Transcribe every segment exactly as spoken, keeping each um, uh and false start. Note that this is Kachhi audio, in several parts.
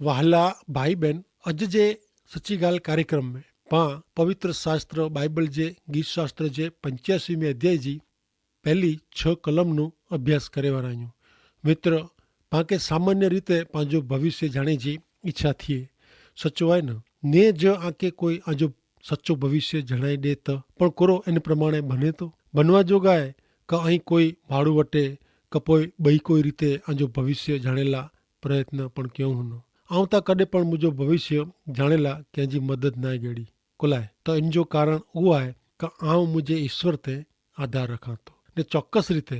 વહાલા ભાઈ બહેન, અજ જે સચ્ચી ગાલ કાર્યક્રમ મેં પાં પવિત્ર શાસ્ત્ર બાઈબલ જે ગીત શાસ્ત્ર જે પંચ્યાસી મેં અધ્યાય જી પહેલી છ કલમનું અભ્યાસ કરેવારા અહ્યું. મિત્ર, પાંકે સામાન્ય રીતે પાંજો ભવિષ્ય જાણે જી ઇચ્છા થિયે. સચો આય ન? ને જ આંકે કોઈ આજો સચો ભવિષ્ય જણાઈ દે તો પણ કોરો એન પ્રમાણે ભને તો ભનવા જોગાય? કા અહીં કોઈ માડૂ વટે કપોય બહી કોઈ રીતે આજો ભવિષ્ય જાણેલા પ્રયત્ન પણ કેવો હનો? આઉં તા કદે પણ મુજો ભવિષ્ય જાણેલા ક્યાં જી મદદ નાઈ ગેડી. કોલાય તો એન જો કારણ ઉઆય કા આઉં મુજે ઈસ્વર તે આધાર રખાતો, ને ચોક્કસ રીતે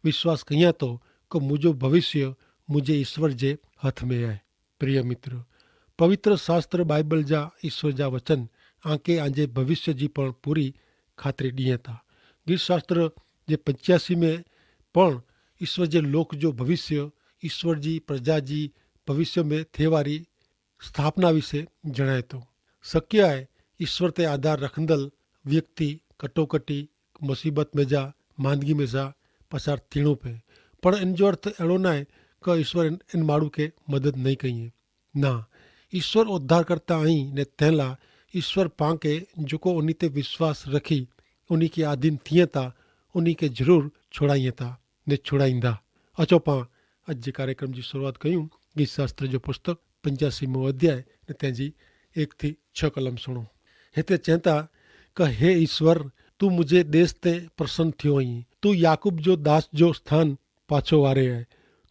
વિશ્વાસ કહિયા તો કે મુજો ભવિષ્ય મુજે ઈસ્વર જે હથ મેં આય. પ્રિય મિત્ર, પવિત્ર શાસ્ત્ર બાઈબલ જા ઈસ્વર જા વચન આંકે આજે ભવિષ્ય જી પણ પૂરી ખાતરી દિયે તા. ગીત શાસ્ત્ર જે પંચ્યાસી મેં પણ ઈસ્વર જે લોક જો ભવિષ્ય ઈસ્વર જી પ્રજા જી ભવિષ્ય મેં થેવારી સ્થાપના વિશે જણાયતો. શક્ય હૈ ઈસ્વર તે આધાર રખંદલ વ્યક્તિ કટોકટી મુસીબત મેં જા માંદગી મેં જા પસાર થીણું પે. પણ એન જો અર્થ એડો નાય કે ઈસ્વર એન માડૂ કે મદદ નહીં કહિયે. ના, ઈસ્વર ઉદ્ધારકર્તા અહીં ને તેલા ઈસ્વર પાંકે જોકો ઉની તે વિશ્વાસ રખી ઉની કે આધીન થિયે તા ઉની કે જરૂર છોડાઈ તા ને છોડાઈંદા. અચો પાં અજ જે કાર્યક્રમ જી શરૂઆત કહ્યું ગીત શાસ્ત્ર જો પુસ્તક પંચ્યાસી મો અધ્યાય ને તેની એક થી છ કલમ સુણો. હેતે ચેંતા કે હે ઈસ્વર, તું મુઝે દેશ તે પ્રસન્ન થયો અહીં, તું યાકૂબ જો દાસ જો સ્થાન પાછો વારે હૈ.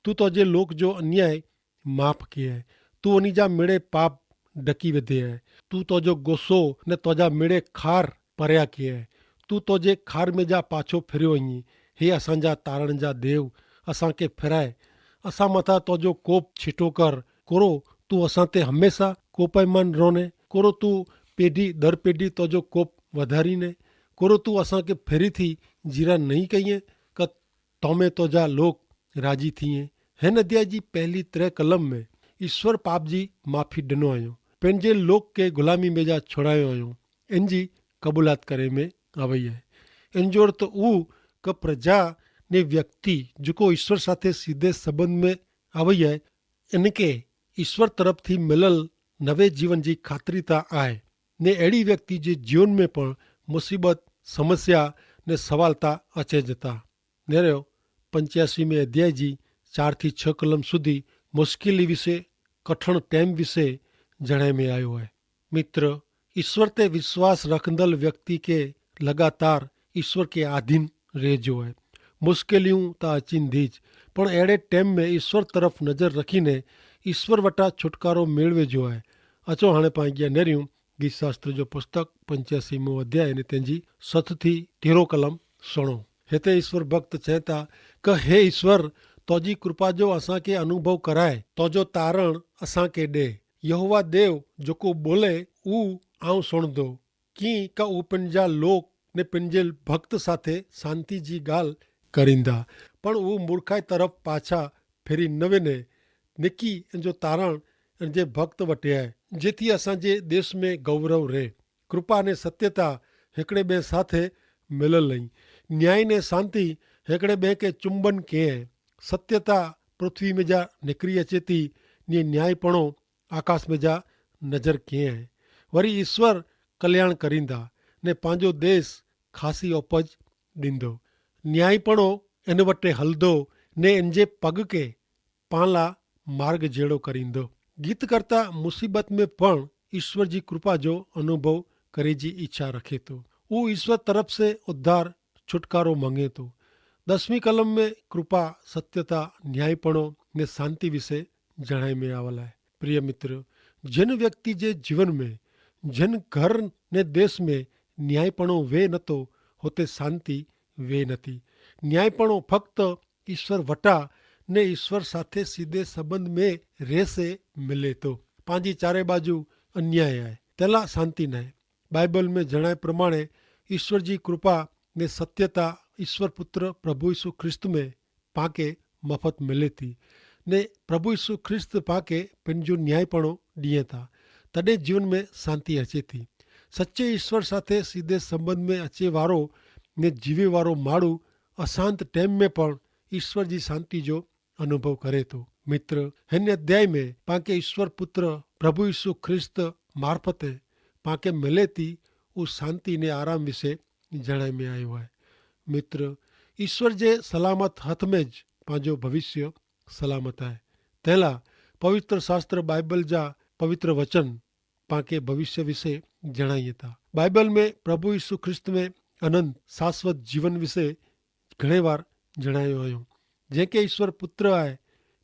તું તો જે લોક જો અન્યાય માફ કિયા હૈ. તું અની જા મેળે પાપ ઢકી વધે હૈ. તું તો જો ગોસો ને તો જા મેળે ખાર પર્યા કિયા હૈ. તું તો જે ખાર મેં જા પાછો ફેર્યો અહીં. હે અસાંજા તારણ જા દેવ, અસાંકે ફેરાય. અસાં મતા તો જો કોપ છીટો કર. કોરો તું અસાંતે હમેંસા કોપાઈમાન રોને? કોરો તું પેઢી દર પેઢી તો જો કોપ વધારી ને? કોરો તું અસાંકે ફેરી થી જીરા નહીં કહિયે? કે તોમે તો જા લોક રાજી થિયે. હેન અધ્યાય જી પહેલી ત્રે કલમ મેં ઈસ્વર પાપ જી માફી ડનો આયો, પેનજે લોક કે ગુલામી મેં જા છોડાયો આયો. એન જી કબૂલાત કરે મેં આવય હૈ. એન જોર તો ઉવ કે પ્રજા ને વ્યક્તિ જકો ઈસ્વર સાથે સીધે સંબંધ મેં આવય હૈ, એન કે ઈસ્વર તરફ થી મિલલ નવે જીવન જી ખાતરી તા આય. ને એડી વ્યક્તિ જે જીવન મેં પણ મુસીબત, સમસ્યા ને સવાલ તા અચે જતા. નેરે પંચ્યાસી મેં અધ્યાય જી ચાર થી છ કલમ સુધી મુશ્કેલી વિશે કઠણ ટેમ વિશે જણાય મેં આયો હૈ. મિત્ર, ઈસ્વર તે વિશ્વાસ રખંદલ વ્યક્તિ કે લગાતાર ઈસ્વર કે આધીન રહેજો હૈ. મુશ્કેલી તા અચિંધી જ, પણ એડે ટેમ મેં ઈસ્વર તરફ નજર રખી ને ઈસ્વર વટા છુટકારો મેળવે જો હૈ. અચો હાણે પાંગ્યા નેર્યું ગીત શાસ્ત્ર જો પુસ્તક પંચ્યાસી મો અધ્યાય ને તેની સત થી તેરો કલમ સણો. હેતા ઈસ્વર ભક્ત ચેતા કે હે ઈસ્વર, તોજી કૃપા જો અસાંકે અનુભવ કરાય, તોજો તારણ અસાંકે દે. યહોવા દેવ જોકો બોલે ઉ આઉં સુણ દો. કિં કા ઉ પનજા લોક ને પનજે ભક્ત સાથે શાંતિ જી ગાલ કરીંદા, પણ ઉ મૂર્ખાઈ તરફ પાછા ફેરી નવે ને. નેકી એનજો તારણ એનજે ભક્ત વટે આય, જેથી અસાંજે દેશ મેં ગૌરવ રહે. કૃપા ને સત્યતા હેકડ઼ે બે સાથે મેલલ લઈ. ન્યાય ને શાંતિ હેકડ઼ે બે કે ચુંબન કે આય. સત્યતા પૃથ્વી મેં જા નેકરી અચેતી, ને ન્યાયીપણો આકાશ મેં જા નજર કિયા હૈ. વરી ઈસ્વર કલ્યાણ કરીંદા ને પાંજો દેશ ખાસી ઓપજ દીંદો. ન્યાયીપણો એન વટે હલદો ને એનજે પગ કે પાંલા માર્ગ જેડો કરીંદો. ગીત કરતા મુસીબત મેં પણ ઈસ્વર જી કૃપા જો અનુભવ કરે જી ઇચ્છા રખે તો. ઉ ઈસ્વર તરફ સે ઉદ્ધાર છુટકારો મંગે તો. દસમી કલમ મેં કૃપા, સત્યતા, ન્યાયીપણો ને શાંતિ વિશે જણાઈ મેં આવલ હૈ. પ્રિય મિત્ર, જેન વ્યક્તિ જે જીવન મેં જેન ઘર ને દેશ મેં ન્યાયીપણો વે નતો, હોતે શાંતિ વે નથી. ન્યાયીપણો ફક્ત ઈસ્વર વટા ને ઈસ્વર સાથે સીધે સંબંધ મેં રહેશે મિલે તો. પાંજી ચારે બાજુ અન્યાય આય, તેલા શાંતિ નાય. બાઈબલ મેં જણાય પ્રમાણે ઈસ્વર જી કૃપા ને સત્યતા ઈસ્વર પુત્ર પ્રભુ ઈસુ ખ્રિસ્ત મેં પાંકે મફત મિલે થી. ને પ્રભુ ઈસુ ખ્રિસ્ત પાંકે પેનજો ન્યાયીપણો દિયે થા. તદે જીવન મેં શાંતિ હચે થી. સચ્ચે ઈસ્વર સાથે સીધે સંબંધ મેં હચે વારો ને જીવે વારો માડૂ અશાંત ટેમ મેં પણ ઈસ્વર જી શાંતિ જો અનુભવ કરે તો. મિત્ર, હેન અધ્યાય મેં પાંકે ઈસ્વર પુત્ર પ્રભુ ઈસુ ખ્રિસ્ત મારફતે પાંકે મિલેતી ઉસ શાંતિ ને આરામ વિશે જણાઈ મેં આયો હૈ. મિત્ર, ઈસ્વર જે સલામત હથ મેં જ પાંજો ભવિષ્ય સલામત હૈ. તેલા પવિત્ર શાસ્ત્ર બાઈબલ જા પવિત્ર વચન પાંકે ભવિષ્ય વિશે જણાઈ થા. બાઈબલ મેં પ્રભુ ઈસુ ખ્રિસ્ત મેં અનંત શાસ્વત જીવન વિશે ઘણે વાર જણાયો આયો. જેંકે ઈસ્વર પુત્ર આય,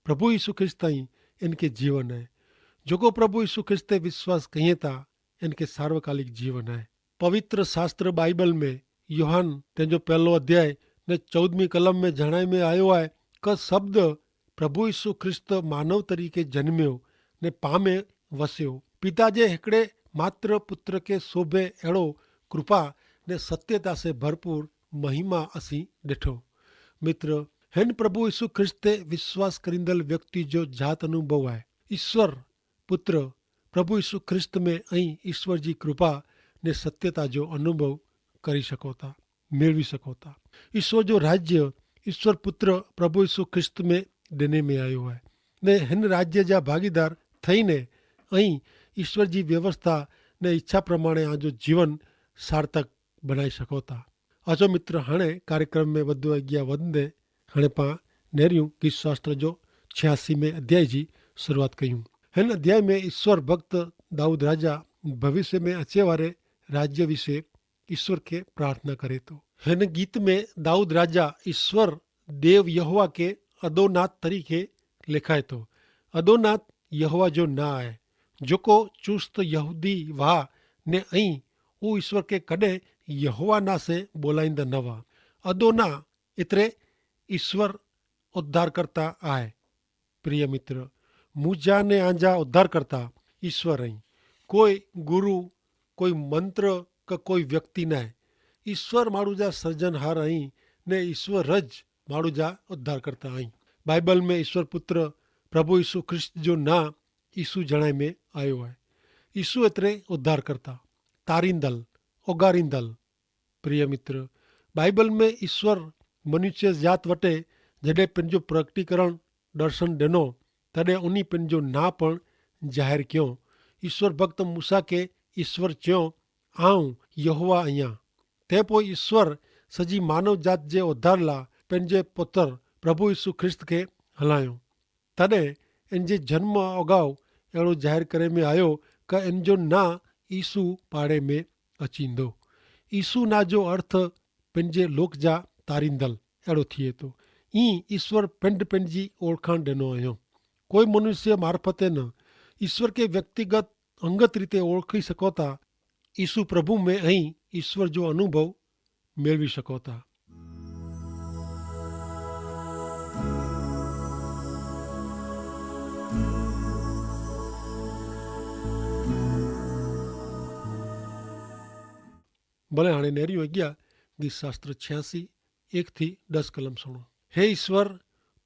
પ્રભુ ઈસુ ખ્રિસ્ત અહીં એનકે જીવન આય. જોકો પ્રભુ ઈસુ ખ્રિસ્તે વિશ્વાસ કહિયે તા એનકે સાર્વકાલિક જીવન આય. પવિત્ર શાસ્ત્ર બાઈબલ મેં યોહાન તેનજો પહેલો અધ્યાય ને ચૌદમી કલમ મેં જણાઈ મેં આયો આય, કે શબ્દ પ્રભુ ઈસુ ખ્રિસ્ત માનવ તરીકે જન્મ્યો ને પામે વસ્યો. પિતા જે હેકડ઼ે માત્ર પુત્ર કે શોભે એડો કૃપા ને સત્યતા સે ભરપૂર મહિમા અસી દેઠો. મિત્ર, હેન પ્રભુ ઈસુ ખ્રિસ્તે વિશ્વાસ કરીંદલ વ્યક્તિ જો જાત અનુભવ આય. ઈસ્વર પુત્ર પ્રભુ ઈસુ ખ્રિસ્ત મેં અહીં ઈસ્વર જી કૃપા ને સત્યતા જો અનુભવ કરી શકો થા, મેળવી શકો થા. ઈસ્વર જો રાજ્ય ઈસ્વર પુત્ર પ્રભુ ઈસુ ખ્રિસ્ત મેં દેને મેં આયો હૈ. ને હેન રાજ્ય જા ભાગીદાર થઈને અહીં ઈસ્વર જી વ્યવસ્થા ને ઈચ્છા પ્રમાણે આજો જીવન સાર્થક બનાઈ શકો થા. અચો મિત્ર, હણે કાર્યક્રમ મેં વધુ અગિયા વધને હણે પા નેર્યું કિસ શાસ્ત્ર જો છ્યાસી મેં અધ્યાય જી શરૂઆત કહ્યું. હેન અધ્યાય મેં ઈસ્વર ભક્ત દાઉદ રાજા ભવિષ્ય મેં અચેવારે રાજ્ય વિશે ઈસ્વર કે પ્રાર્થના કરે તો. હેન ગીત મેં દાઉદ રાજા ઈસ્વર દેવ યહોવા કે અદોનાથ તરીકે લેખાય તો. અદોનાથ યહોવા જો ના આય. જોકો ચુસ્ત યહૂદી વાહ ને અહીં ઉ ઈસ્વર કે કદે યહોવા ના સે બોલાઈંદા નવા. અદોના એતરે ઈસ્વર ઉદ્ધારકર્તા આય. પ્રિય મિત્ર, મુજા ને આંજા ઉદ્ધારકર્તા ઈસ્વર અહીં. કોઈ ગુરુ, કોઈ મંત્ર કે કોઈ વ્યક્તિ નાય. ઈસ્વર માણુજા સર્જનહાર અહીં ને ઈસ્વર જ માણુજા ઉદ્ધારકર્તા અહીં. બાઈબલ મેં ઈસ્વર પુત્ર પ્રભુ ઈસુ ખ્રિસ્ત જો ના ઈસુ જણાઈ મેં આયો હૈ. ઈસુ એતરે ઉદ્ધારકર્તા, તારીંદલ, ઓગારીંદલ. પ્રિય મિત્ર, બાઈબલ મેં ઈસ્વર મનુષ્ય જાત વટે જડે પેનજો પ્રકટીકરણ દર્શન દેનો, તદે ઉની પેનજો ના પણ જાહેર ક્યો. ઈસ્વર ભક્ત મૂસા કે ઈસ્વર ચ્યો, આઉં યહોવા અહિયા. તે પોય ઈસ્વર સજી માનવ જાત જે ઉદ્ધારલા પેનજે પોતર પ્રભુ ઈસુ ખ્રિસ્ત કે હલાયો. તદે એનજે જન્મ અગાઉ એડો જાહેર કરે મેં આયો કે એનજો ના ઈસુ પાડે મેં અચીંદો. ઈસુ ના જો અર્થ પેનજે લોક જા તારીંદલ એડો થિયે તો. ઈ ઈસ્વર પેંડ પેનજી ઓળખાણ દેનો અયો. કોઈ મનુષ્ય મારફતે ન ઈસ્વર કે વ્યક્તિગત અંગત રીતે ઓળખી શકોતા ઈસુ પ્રભુ મેં અહીં ઈસ્વર જો અનુભવ મેળવી શકોતા. ભલે હાણે નેરી વગ્યા. ગીત શાસ્ત્ર છ્યાંસી, એક થી દસ કલમ સુણો. હે ઈસ્વર,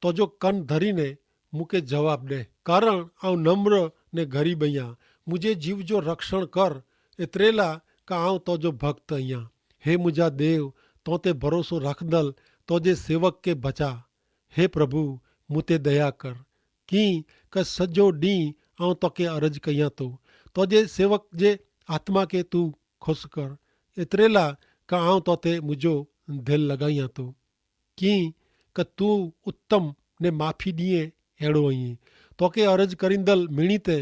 તોજો કન ધરી ને મુકે જવાબ દે, કારણ આઉં નમ્ર ને ગરીબ અહિયા. મુજે જીવ જો રક્ષણ કર, એતરેલા કા આઉં તોજો ભક્ત અહિયા. હે મુજા દેવ, તો તે ભરોસો રાખદલ તોજે સેવક કે ભચા. હે પ્રભુ, મુતે દયા કર. કિંક સજો દી આઉં તોકે અરજ કહિયા તો, તોજે સેવક જે આત્મા કે તું ખુશ કર, એતરેલા કા આઉં તોતે મુજો ધેલ લગાહિયા તો. કિંક તું ઉત્તમ ને માફી દિયે એડો અઇયે. તોકે અરજ કરીંદલ મિણી તે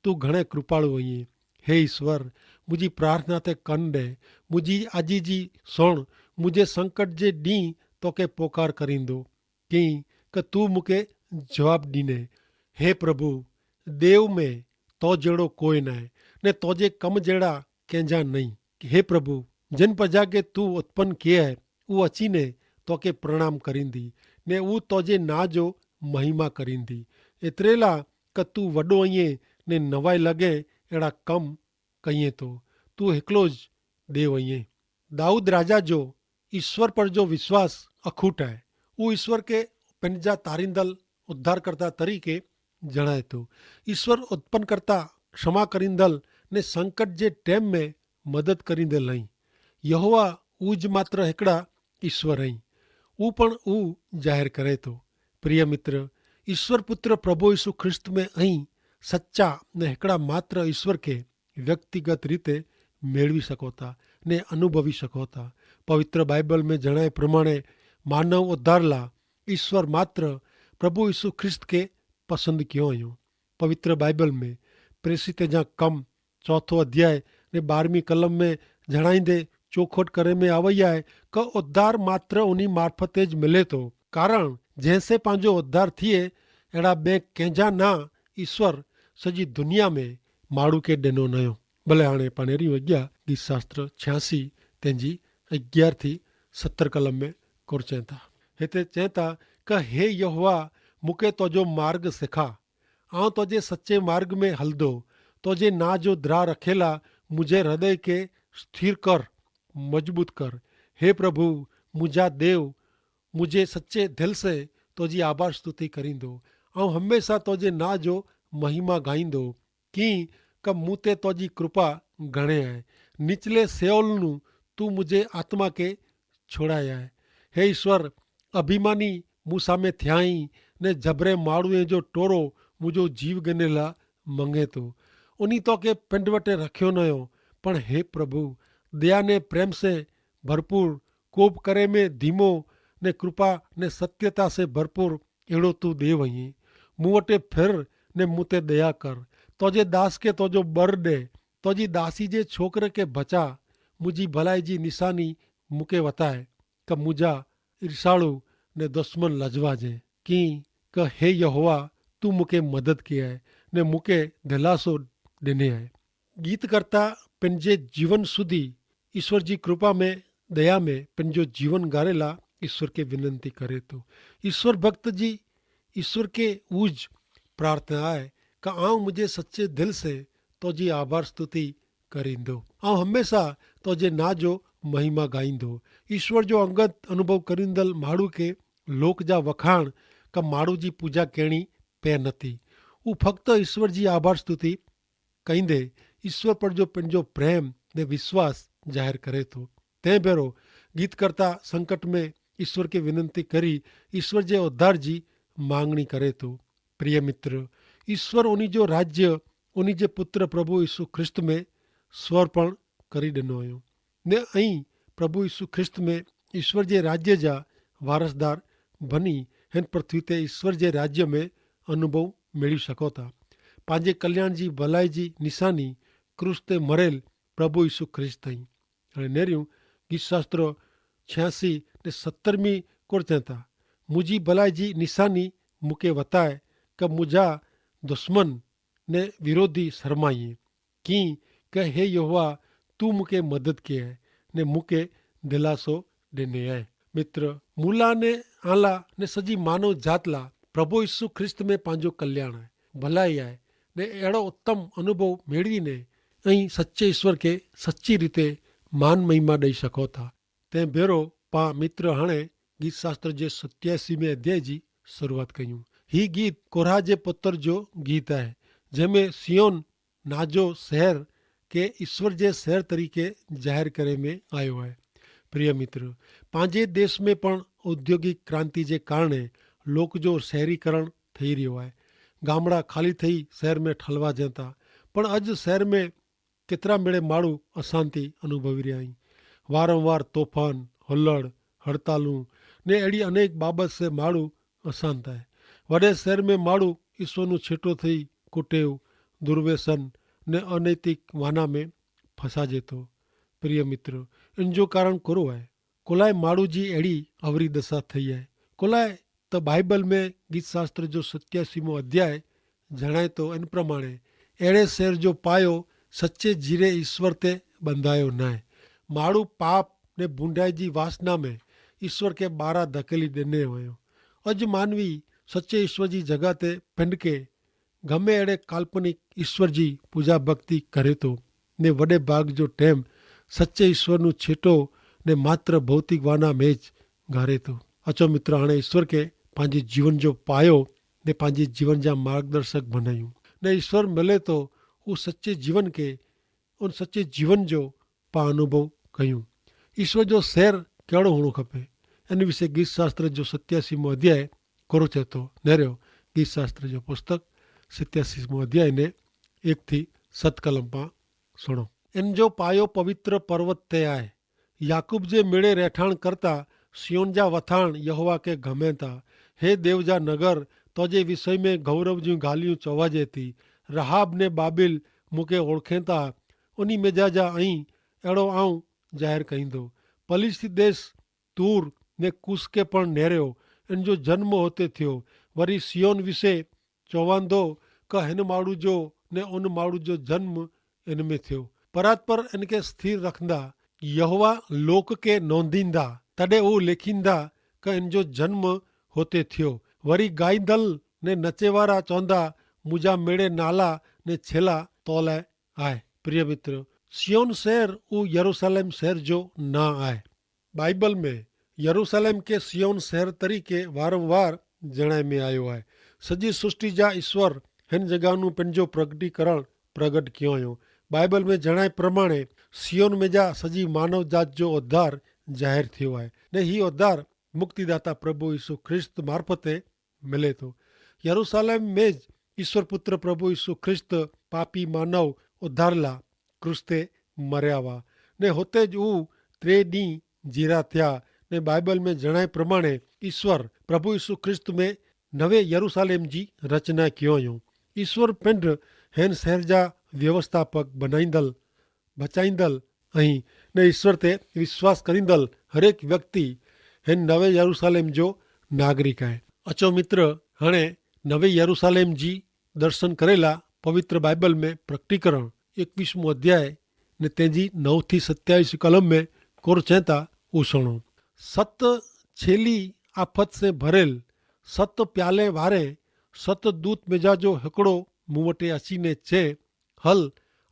તું ઘણે કૃપાળુ અઇયે. હે ઈસ્વર, મુઝે પ્રાર્થના તે કન દે. મુઝે આજી જી સોણ મુઝે સંકટ જે દી તોકે પોકાર કરીંદો. કિંક તું મુકે જવાબ દીને. હે પ્રભુ, દેવ મેં તો જેડો કોઈ નાય, ને તોજે કમ જેડા કેંજા નહીં. હે પ્રભુ, જેન પજા કે તું ઉત્પન કિયા હૈ, ઉ અચીને તોકે પ્રણામ કરીંદી, ને ઉ તોજે ના જો મહિમા કરીંદી. એતરેલા કે તું વડો અઇયે ને નવાઈ લગે એડા કમ કહિયે તો. તું હેકલો જ દેવ અઇયે. દાઉદ રાજા જો ઈસ્વર પર જો વિશ્વાસ અખૂટ હૈ. ઉ ઈસ્વર કે પેનજા તારીંદલ ઉદ્ધારકર્તા તરીકે જણાયતો. ઈસ્વર ઉત્પન્નકર્તા, ક્ષમા કરીંદલ ને સંકટ જે ટેમ મેં મદદ કરીંદલ હૈં. યહોવા ઉજ માત્ર હેકડા ઈસ્વર હૈં. ઉપણ ઉ જાહેર કરેતો. પ્રિય મિત્ર, ઈસ્વર પુત્ર પ્રભુ ઈસુ ખ્રિસ્ત મેં અહીં સચ્ચા ને હિકડા માત્ર ઈસ્વર કે વ્યક્તિગત રીતે મેળવી શકો થા ને અનુભવી શકો થા. પવિત્ર બાઈબલ મેં જણાય પ્રમાણે માનવ ઉદ્ધારલા ઈસ્વર માત્ર પ્રભુ ઈસુ ખ્રિસ્ત કે પસંદ કયો અયો. પવિત્ર બાઈબલ મેં પ્રેસિત જા કમ ચોથો અધ્યાય ને બારમી કલમ મેં જણાઈંદે ચોખોટ કરે મેં આવય આય કે ઉદ્ધાર માત્ર ઉની મારફતે જ મિલે તો. કારણ જેસે પાંજો ઉદ્ધાર થિયે એડા બે કેંજા ના ઈસ્વર સજી દુનિયા મેં માડૂ કે ડેનો નયો. ભલે હાણે પાણેરી વજ્ઞા ગીત શાસ્ત્ર છ્યાંસી તેની અગિયાર થી સત્તર કલમ મેં કોર ચેંતા. હેતે ચેંતા કે હે યહોવા, મુકે તોજો માર્ગ સિખા. આઉં તોજે સચ્ચે માર્ગ મેં હલદો. તોજે ના જો દ્રા રખેલા મુઝે હૃદય કે સ્થિર કર, મજબૂત કર. હે પ્રભુ, મુઝા દેવ, મુઝે સચ્ચે દિલ સે તોજી આભાર સ્તુતિ કરીંદો. આઉં હમેંસા તોજે ના જો મહિમા ગાઈંદો. કિંક મુતે તોજી કૃપા ગણે હૈ. નીચલે સેવલ નું તું મુઝે આત્મા કે છોડાયા હૈ. હે ઈસ્વર, અભિમાની મુસામે થ્યાઈ ને જબરે માણૂએ જો ટોરો મુઝો જીવ ગનેલા મંગેતો. ઉની તો કે પિંડવટે રખ્યો નયો. પણ હે પ્રભુ, દયા ને પ્રેમ સે ભરપૂર, કોપ કરે મેં ધીમો, ને કૃપા ને સત્યતા સે ભરપૂર એડો તું દેવ અહીં. મુવટે ફિર ને મુતે દયા કર. તોજે દાસ કે તોજો બર દે. તોજી દાસી જે છોકરે કે ભચા. મુજી ભલાઈ જી નિશાની મુકે વતાય કે મુજા ઈર્ષાળુ ને દુશ્મન લજવા જે. કિંક હે યહોવા, તું મુકે મદદ કે આય ને મુકે દિલાસો દેને આય. ગીત કરતા પેનજે જીવન સુધી ઈસ્વર જી કૃપા મેં દયા મેં પેનજો જીવન ગારેલા ઈસ્વર કે વિનંતી કરે તો. ઈસ્વર ભક્ત જી ઈસ્વર કે ઉજ પ્રાર્થના આય કે આઉં મુઝે સચ્ચે દિલ સે તોજી આભાર સ્તુતિ કરીંદો. આઉં હમેંસા તોજે ના જો મહિમા ગાઈંદો. ઈસ્વર જો અંગત અનુભવ કરીંદલ માડૂ કે લોક જા વખાણ કા માડૂ જી પૂજા કહેણી પે નથી. ઉં ફક્ત ઈસ્વર જી આભાર સ્તુતિ કઈંદે ઈસ્વર પર જો પેનજો પ્રેમ ને વિશ્વાસ જાહેર કરે તો. તે ભેરો ગીત કરતા સંકટ મેં ઈસ્વર કે વિનંતી કરી ઈસ્વર જે ઉદ્ધાર જી માંગણી કરે તો. પ્રિય મિત્ર, ઈસ્વર ઉની જો રાજ્ય ઉની જે પુત્ર પ્રભુ ઈસુ ખ્રિસ્ત મેં સ્વર્પણ કરી દેનો અયો. ને અહીં પ્રભુ ઈસુ ખ્રિસ્ત મેં ઈસ્વર જે રાજ્ય જા વારસદાર ભની હેન પૃથ્વી તે ઈસ્વર જે રાજ્ય મેં અનુભવ મેળવી શકો થા. પાંજે કલ્યાણ જી ભલાઈ જી નિશાની ક્રૂસ તે મરેલ પ્રભુ ઈસુ ખ્રિસ્ત અહીં. અને નેર્યું ગીતશાસ્ત્ર છ્યાંસી ને સત્તરમી કોર ચેંતા, મુજી ભલાઈ જી નિશાની મુકે વતાય કે મુજા દુશ્મન ને વિરોધી શરમાઈ. કિંક હે યહોવા, તું મુકે મદદ કે હૈ ને મુકે દિલાસો દેને હૈ. મિત્ર, મુલા ને આલા ને સજી માનવ જાતલા પ્રભુ ઈસુ ખ્રિસ્ત મેં પાંજો કલ્યાણ હૈ, ભલાઈ હૈ. ને એડો ઉત્તમ અનુભવ મેળવી ને અહીં સચ્ચે ઈસ્વર કે સચ્ચી રીતે માન મહિમા દઈ શકો થા. તે ભેરો પા મિત્ર હણે ગીતશાસ્ત્ર જે સત્યાસી મેં અધ્યાય જી શરૂઆત કહ્યું. હી ગીત કોરા જે પત્ર જો ગીત હૈ, જેમે સિયોન નાજો શહેર કે ઈસ્વર જે શહેર તરીકે જાહેર કરે મેં આયો હૈ. પ્રિય મિત્ર, પાંજે દેશ મેં પણ ઔદ્યોગિક ક્રાંતિ જે કારણે લોક જો શહેરીકરણ થઈ રહ્યો હૈ. ગામડા ખાલી થઈ શહેર મેં ઠલવા જેતા, પણ અજ શહેર મેં કેતરા મેળે માડૂ અશાંતિ અનુભવી રહ્યા હૈં. વારંવાર તોફાન, હલ્લડ, હડતાલૂં ને એડી અનેક બાબત સે માડૂ અશાંત હૈ. વડે શહેર મેં માડૂ ઈસ્વરનું છેટો થઈ કુટેવ, દુર્વેસન ને અનૈતિક વાના મેં ફસાજે તો. પ્રિય મિત્ર, ઇનજો કારણ કોરો હૈ? કોલાએ માડૂ જી એડી અવરી દશા થઈ હૈ? કોલાએ તો બાઈબલ મેં ગીતશાસ્ત્ર જો સત્યાસીમો અધ્યાય જણાયતો એન પ્રમાણે એડે શહેર જો પાયો સચ્ચે જીરે ઈસ્વર તે બંધાયો નાય. માડૂ પાપ ને ભૂંડાઈ જી વાસના મેં ઈસ્વર કે બારા ધકેલી દેને વયો. અજ માનવી સચ્ચે ઈસ્વર જી જગા તે પિંડકે ગમે એડે કાલ્પનિક ઈસ્વર જી પૂજા ભક્તિ કરે તો. ને વડે ભાગ જો ટેમ સચ્ચે ઈસ્વરનું છેટો ને માત્ર ભૌતિક વાના મેં જ ગારે તો. અચો મિત્ર, હાણે ઈસ્વર કે પાંજી જીવન જો પાયો ને પાંજી જીવન જા માર્ગદર્શક ભનાયું. ને ઈસ્વર મલે તો ઉસ સચ્ચે જીવન કે ઉન સચ્ચે જીવન જો પા અનુભવ કહ્યું. ઈસ્વર જો સૈર કહેડો હોણો ખપે? એન વિશે ગીત શાસ્ત્ર જો સત્યાસીમો અધ્યાય કોરો ચેતો. નેર્યો ઈ શાસ્ત્ર જો પુસ્તક સિત્યાસીસ મું અધ્યાય ને એક થી સત કલમ પાં સુણો. એન જો પાયો પવિત્ર પર્વત તે આય. યાકૂબ જે મેળે રહેઠાણ કરતા સિયોન જા વથાણ યહોવા કે ગમે તા. હે દેવ જા નગર, તો જે વિષય મેં ગૌરવ જી ગાલિયું ચોવાજે તી. રહાબ ને બાબિલ મુકે ઓળખેતા. ઉની મેજા જા અહીં એડો આઉં જાહેર કહીંદો. પલિસ્તી દેશ તૂર ને કુસ કે પણ નેર્યો. એન જો જન્મ હોતે થ્યો. વરી સિયોન વિશે ચોવાંદો કે હેન માડૂ જો ને ઓન માડૂ જો જન્મ એન મેં થ્યો. પરાત પર એન કે સ્થિર રખંદા. યહોવા લોક કે નોંધીંદા. તદે ઉ લેખીંદા કે એન જો જન્મ હોતે થ્યો. વરી ગાઈંદલ ને નચેવારા ચોંદા મુજા મેળે નાલા ને છેલા તોલે આય. પ્રિય મિત્ર, સિયોન શહેર ઉ યરૂસાલેમ શહેર જો ના આય. બાઈબલ મેં યરૂસાલેમ કે સિયોન શહેર તરીકે વારંવાર જણાય મેં આયો આય. સજી સૃષ્ટિ જા ઈસ્વર હેન જગાનું પેનજો પ્રગટીકરણ પ્રગટ કિયો આયો. બાઈબલ મેં જણાય પ્રમાણે સિયોન મેં જા સજી માનવ જાત જો ઉદ્ધાર જાહેર થ્યો આય. ને હી ઉદ્ધાર મુક્તિદાતા પ્રભુ ઈસુ ખ્રિસ્ત મારફતે મિલે તો. યરૂસાલેમ મેં જ ઈસ્વર પુત્ર પ્રભુ ઈસુ ખ્રિસ્ત પાપી માનવ ઉદ્ધારલા ક્રૂસ તે મર્યા વા. ને હોતે જ ઉં ત્રે દી જીરા થ્યા. ને બાઈબલ મેં જણાય પ્રમાણે ઈસ્વર પ્રભુ ઈસુ ખ્રિસ્ત મેં નવે યરૂસાલેમ જી રચના કિયો યો. ઈસ્વર પેંડ હેન સહર જા વ્યવસ્થાપક બનાઈંદલ બચાઈંદલ અહીં ને ઈસ્વર તે વિશ્વાસ કરીંદલ હરેક વ્યક્તિ હેન નવે યરૂસાલેમ જો નાગરિક આય. અચો મિત્ર, હણે નવે યરૂસાલેમ જી દર્શન કરેલા પવિત્ર બાઈબલ મેં પ્રકટીકરણ એકવીસમો અધ્યાય ને તેજી નવ થી સત્યાવીસ કલમ મેં કોર ચેતા ઉસણો. સત છેલી આફત સે ભરેલ સત પ્યાલે વારે સત દૂત મેજા જો હેકડો મુવટે અસીને છે. હલ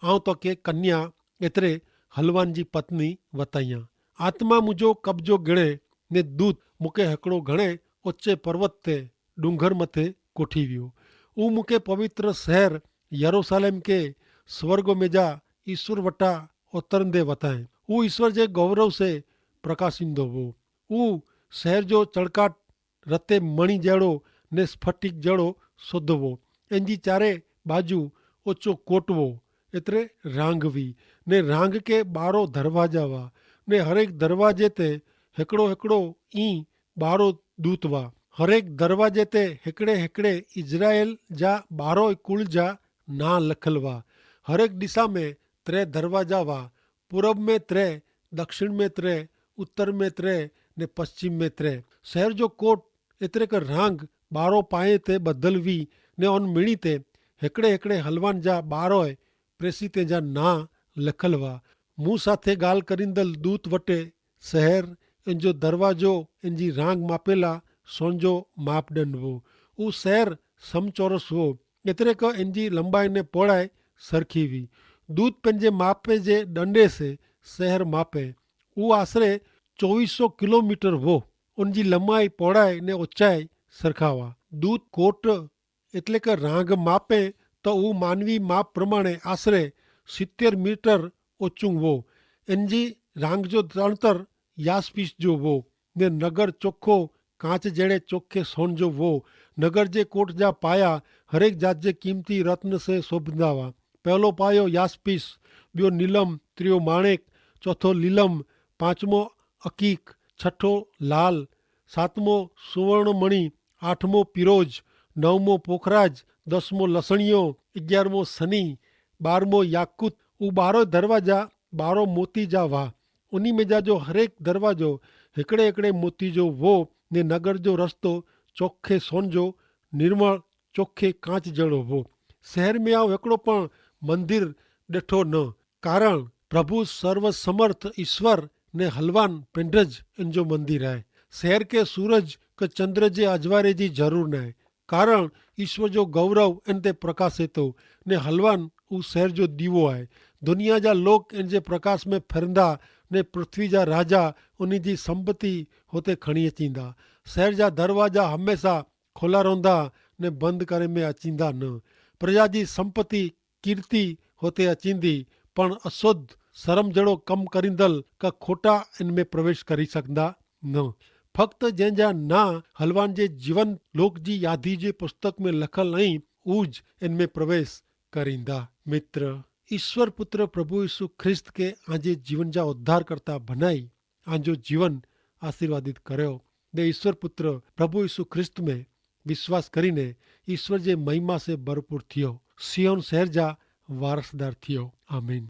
આઉં તો કે કન્યા એતરે હલવાન જી પત્ની વતાઈયા. આત્મા મુજો કબજો ગણે ને દૂત મુકે હેકડો ઘણે ઓચ્ચે પર્વત તે ડુંગર મતે કોઠી વ્યો. ઉં મુકે પવિત્ર સહર યરૂસાલેમ કે સ્વર્ગ મેજા ઈસ્વર વટા ઓતરંદે વતાએ. ઉં ઈસ્વર જે ગૌરવ સે પ્રકાશિંદો વો. ઉં સહર જો ચડકાટ રતે મણી જેડો ને સ્ફટિક જેડો સોધવો. એનજી ચારે બાજુ ઓચો કોટવો એતરે રાંગ વી. ને રાંગ કે બારો ધરવાજા વા. ને હરેક ધરવાજે તે હેકડો હેકડો ઈ બારો દૂત વા. હરેક ધરવાજે તે હેકડે હેકડે ઇઝરાયેલ જા બારો કુળ જા ના લખલ વા. હરેક દિશા મેં ત્રે ધરવાજા વા. પૂરબ મેં ત્રે, દક્ષિણ મેં ત્રે, ઉત્તર મેં ત્રે, ને પશ્ચિમ મેં ત્રે. સહર જો કોટ એતરે કે રાંગ બારો પાયે તે બદલ વી. ને ઓન મિણી તે હેકડે હેકડે હલવાન જા બારોએ પ્રેસિતે જા ના લખલ વા. મું સાથે ગાલ કરીંદલ દૂત વટે સહર એન જો દરવાજો એન જી રાંગ માપેલા સોન જો માપદંડ વો. ઉં સહર સમચોરસ વો. એતરે કે એન જી લંબાઈ ને પોળાઈ સરખી વી. દૂત પેનજે માપે જે દંડે સે સહર માપે. ઉ આશરે ચોવીસો કિલોમીટર વો. ઉનજી લંબાઈ પોડાઈ ને ઓચાઈ સરખાવા. દૂત કોટ એટલે કે રાંગ માપે તો ઉ માનવી માપ પ્રમાણે આશરે સિત્તેર મીટર ઓચું વો. એનજી રાંગ જો તણતર યાસ્પીસ જો વો. ને નગર ચોખો કાંચ જેડે ચોખે સોન જો વો. નગર જે કોટ જા પાયા હરેક જાત જે કિંમતી રત્ન સે શોભનાવા. પહેલો પાયો યાસ્પીસ, બ્યો નીલમ, ત્રિયો માણેક, ચોથો નીલમ, પાંચમો અકીક, છઠો લાલ, સાતમો સુવર્ણમણી, આઠમો પિરોજ, નવમો પોખરાજ, દસમો લસણીયો, અગિયારમો સની, બારમો યાકૂત. ઉબારો દરવાજા બારો મોતી જા વાહ. ઉની મેં જા જો હરેક દરવાજો હેકડ઼ે હેકડ઼ે મોતી જો વો. ને નગર જો રસ્તો ચોખે સોન જો નિર્મળ ચોખે કાંચ જેડો વો. સહર મેં આવ હેકડો પણ મંદિર દેઠો ન. કારણ પ્રભુ સર્વસમર્થ ઈસ્વર ને હલવાન પેંધ જ એન જો મંદિર હૈ. સહર કે સૂરજ કે ચંદ્ર જે અજવારે જી જરૂર નાય. કારણ ઈસ્વર જો ગૌરવ એન તે પ્રકાશે તો. ને હલવાન ઉં સહર જો દીવો હૈ. દુનિયા જા લોક એન જે પ્રકાશ મેં ફેરંદા. ને પૃથ્વી જા રાજા ઉની જી સંપત્તિ હોતે ખણી અચીંદા. સહર જા દરવાજા હમેંસા ખોલા રોંદા ને બંધ કરે મેં અચીંદા ન. પ્રજા જી સંપત્તિ કીર્તિ હોતે અચીંદી. પણ અસોધ સરમ જેડો કમ કરીંદલ કા ખોટા એન મેં પ્રવેશ કરી સકંદા ન. ફક્ત જેન જા ના હલવાન જે જીવન લોક જી યાદી જે પુસ્તક મેં લખલ અહીં ઉજ એન મેં પ્રવેશ કરીંદા. મિત્ર, ઈસ્વર પુત્ર પ્રભુ ઈસુ ખ્રિસ્ત કે આજે જીવન જા ઉદ્ધારકર્તા ભનાઈ આજો જીવન આશીર્વાદિત કર્યો. ને ઈસ્વર પુત્ર પ્રભુ ઈસુ ખ્રિસ્ત મેં વિશ્વાસ કરીને ઈસ્વર જે મહિમા સે ભરપૂર થિયો, સિયોન શહેર જા વારસદાર થિયો. આમીન.